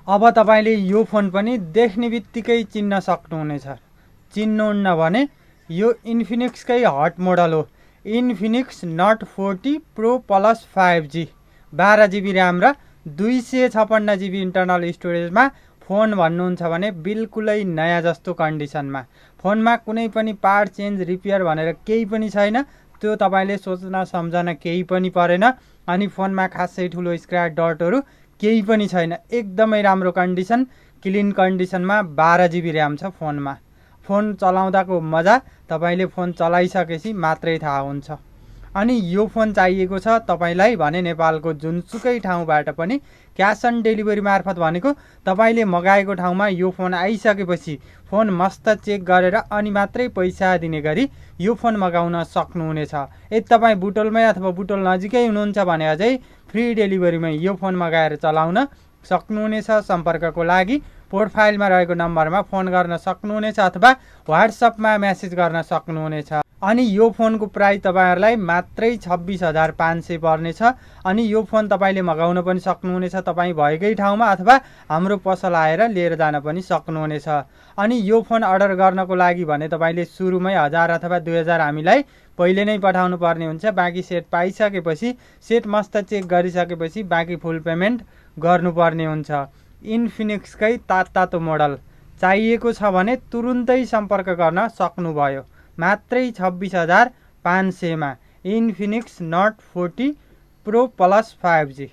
अब तपाईले यो फोन पनि देख्ने बित्तिकै चिन्न सक्नुहुनेछ। चिन्नुहुन्न भने यो इन्फिनिक्सकै हट मोडल हो। Infinix note 40 pro plus 5G 12GB RAM र 256GB इन्टरनल स्टोरेजमा फोन भन्नुहुन्छ भने बिल्कुलै नयाँ जस्तो कन्डिसनमा। फोनमा कुनै पनि पार्ट चेन्ज रिपेयर भनेर केही पनि छैन। त्यो तपाईले सोच्न सम्झन केही पनि परेन। अनि फोनमा खासै ठुलो स्क्रैच डटहरू केही पनि छैन। एकदमै राम्रो कन्डिसन, क्लिन कन्डिसनमा 12GB ऱ्याम छ फोनमा। फोन चलाउँदाको मजा तपाईले फोन चलाइसकेपछि मात्रै थाहा हुन्छ। अनि यो फोन चाहिएको छ तपाईलाई भने नेपालको जुनसुकै ठाउँबाट पनि क्यास अन डेलिभरी मार्फत भनेको तपाईले मगाएको ठाउँमा यो फोन आइसकेपछि फोन मस्त चेक गरेर अनि मात्रै पैसा दिने गरी यो फोन मगाउन सक्नुहुनेछ। यदि तपाईँ बुटोलमै अथवा बुटोल नजिकै हुनुहुन्छ भने अझै फ्री डेलिभरीमै यो फोन मगाएर चलाउन सक्नुहुनेछ। सम्पर्कको लागि प्रोफाइलमा रहेको नम्बरमा फोन गर्न सक्नुहुनेछ अथवा व्हाट्सएपमा मेसेज गर्न सक्नुहुनेछ। अनि यो फोनको प्राइस तपाईहरुलाई मात्रै 26,500 पर्नेछ। अनि यो फोन तपाईले मगाउन पनि सक्नुहुनेछ तपाई भएकै ठाउँमा अथवा हाम्रो पसल आएर लिएर जान पनि सक्नुहुनेछ। अनि यो फोन अर्डर गर्नको लागि भने तपाईले सुरुमै 1000 अथवा 2000 हामीलाई पहिले नै पठाउनु पर्ने हुन्छ। बाँकी सेट पाइसकेपछि सेट मस्त चेक गरिसकेपछि बाँकी फुल पेमेन्ट गर्नुपर्ने हुन्छ। इन्फिनिक्सकै तातो मोडल चाहिएको छ भने तुरुन्तै सम्पर्क गर्न सक्नुभयो। मात्रै 26,500 मा Infinix note 40 pro plus 5G।